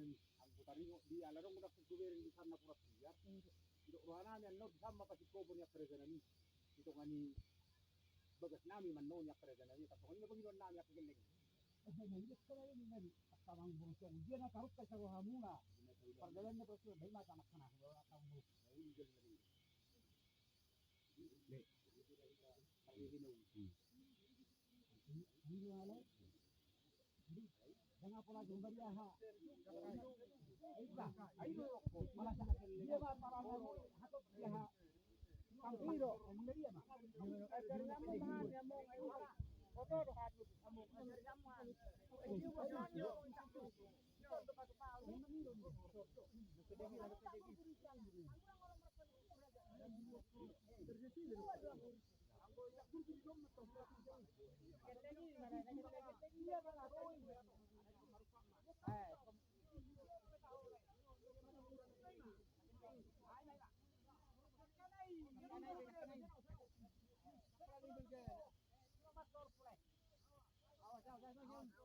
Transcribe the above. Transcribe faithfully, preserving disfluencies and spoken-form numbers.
nami. Anggo taringot di ala adong do na kukubereng di sana kurang siar. Didok roha nami annon di sana pasingkophon ni angka raja nami. Di tonga ni bagas nami mannon ni angka raja nami. Tatongon i ma pangidoan nami angka gelleng. Angka amang boru, dia na tarungkap sarohamuna. Pardalanan na terus baik mata anak sana. Angka amang boru. Awas, awas, awas, awas.